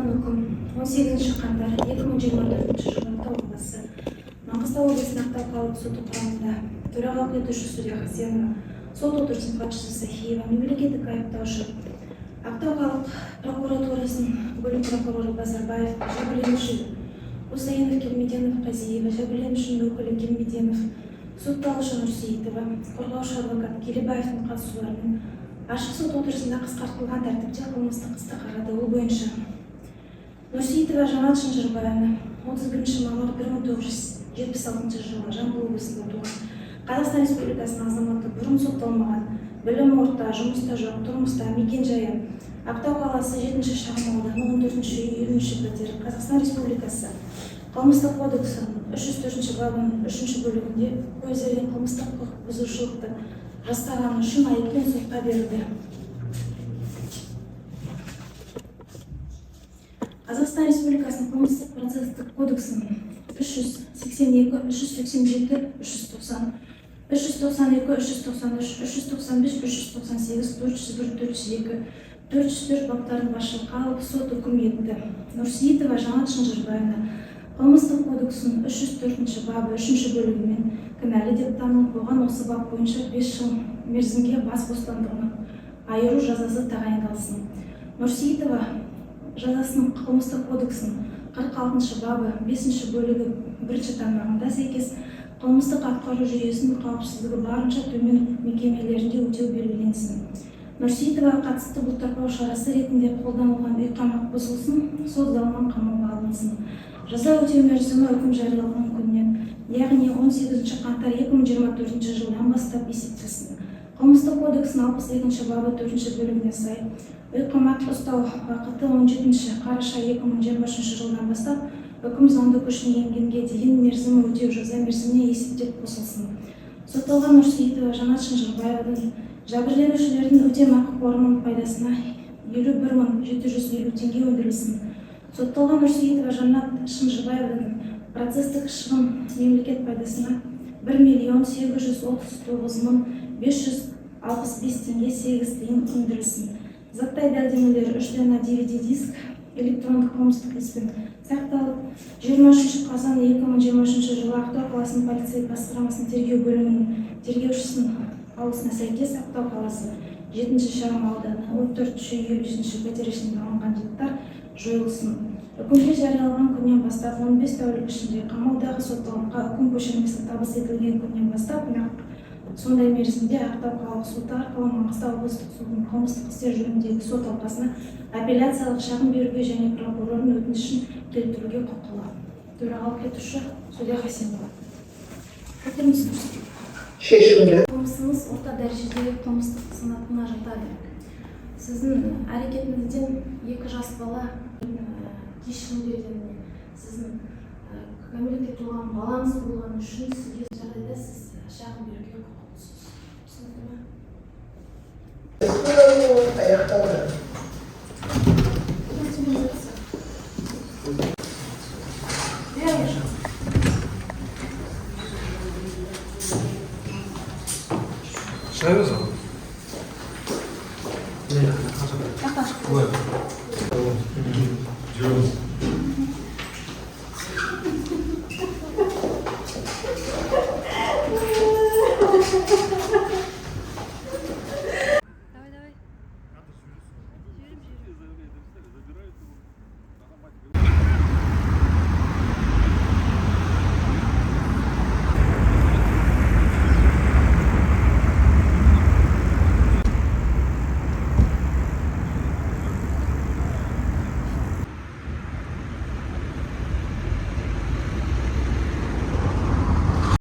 Жарияланған үкім: 18 қаңтар 2024 жылы, Ақтау қаласы, Маңғыстау облысының Ақтау қалалық соты құрамында төрағалық етуші судья Хасенова, сот отырысының хатшысы Сахиева, мемлекеттік айыптаушы Ақтау қалалық прокуратурасының бөлім прокуроры Базарбаев, жәбірленуші Хусаинов, Келмеденов, Қазиева, жәбірленушінің өкілі Келмеденов, сотталушы Нұрсейітова, қорғаушы адвокат Келебаевтың қатысуларымен ашық сот отырысында қысқартылған тәртіпте қылмыстық істі қарады. Ол бойынша Нұрсейітова Жанат Шынжырбаевна, 31 мамыр 1976 жылы Жамбыл облысында туған, Қазақстан Республикасының азаматы, бұрын сотталмаған, білімі орта, жұмыста жоқ, тұрмыста, мекен жайы Ақтау қаласы, 7 шағын ауданы, 14 үй, 50 пәтер, Қазақстан Республикасы Қылмыстық кодексінің 304 бабының үшінші бөлігінде көзделген қылмыстық құқық бұзушылықты жасағаны үшін айыппен сотқа берілді. Қазақстан Республикасының Қылмыстық процестік кодексінің 382, 387, 390, 392, 393, 395, 398, 401, 402, 404 баптарын басшылыққа алып, сот үкім етті. Нұрсейітова Жанат Шынжырбаевна Қылмыстық кодексінің 304 бабы үшінші бөлігімен кінәлі деп танылып, оған осы бап бойынша 5 жыл мерзімге бас бостандығынан айыру жазасы тағайындалсын. Нұрсейітова жазасының Қылмыстық кодексінің 46 бабы бесінші бөлігі бірінші тармағында сәйкес қылмыстық атқару жүйесінің қауіпсіздігі барынша төмен мекемелерінде өтеу белгіленсін. Нұрсейітоваға қатысты бұлтартпау шарасы ретінде қолданылған үй қамақ бұзылсын, сот залынан қамауға алынсын. Жаза өтеу мерзімі үкім жарияланған күннен, яғни 18 қаңтар 2024 жылдан бастап есептелсін. Қылмыстық кодекстің 62 бабы төртінші бөлігіне сай үй қамақ ұстау уақыты 17 қараша 2023 жылдан бастап үкім заңды күшіне енгенге дейін мерзімі өтеу жаза мерзіміне есептеп қосылсын. Сотталған Нұрсейітова Жанат Шынжырбаевадан жәбірленушілердің өтемақы қорының пайдасына 51 750 теңге өндірілсін. Сотталған Нұрсейітова Жанат Шынжырбаевадан процестік шығын мемлекет пайдасына 1 839 565 теңге 8 тиын өндірілсін. Заттай дәлелдемелері: үш дана DVD диск электрондық қылмыстық іспен сақталып, 23 қазан 2023 жылы Ақтау қаласының полиция басқармасының тергеу бөлімінің тергеушісінің қаулысына сәйкес Ақтау қаласы, 7 шағын ауданы, 14 үй, 53 пәтер ішінен алынған заттар жойылсын. Үкімге жарияланған күннен бастап 15 тәулік ішінде қамаудағы сотталғанға үкім көшірмесі табыс етілген күннен бастап нақ сондай мерзімде Ақтау қалалық соты арқылы Маңғыстау облыстық сотының қылмыстық істер жөніндегі сот алқасына апелляциялық шағым беруге және прокурордың өтінішін келтіруге құқылы. Төрағалық етуші судья Хасенова. Отырыңыз. Шешімді. Қылмысыңыз орта дәрежедегі қылмыстық санатына жатады. Сіздің әрекетіңізден екі жас бала кешірім бергеніне, сіздің кәмелетке толған балаңыз болғаны үшін сізге жағдайда сіз шағым беруге құқықтысыз. Түсінікті ме? Аяқталды. Удостоверение. Иә. Шыға беріңіз ғой. Жақтан шығып. Былай.